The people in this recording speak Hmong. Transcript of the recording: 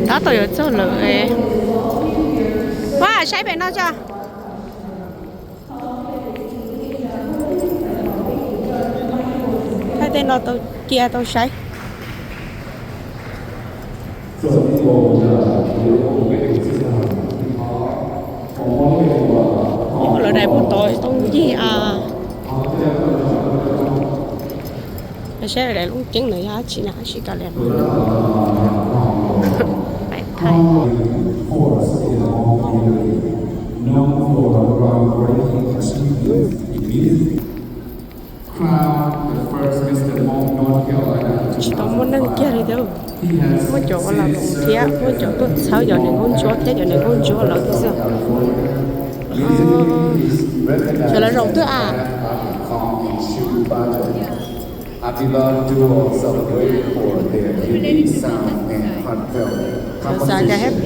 Tab tom yuav txog lawm. Ua saib pem no tso. Thaij tej no tau cia tau saib. Lawv daim pug tod tau ncig a. Saib daim lub ceeb ntawd yog dab tsi na, sib kav liam. Tsis tau muaj neeg kiag li thiab. Muaj cov ua las thiab muaj cov tuaj txhawb cov niam nkauj ntsuab thiab cov niam nkauj ntsuab lawv xwb. Cov lawv zaum twg a? Xav cas happy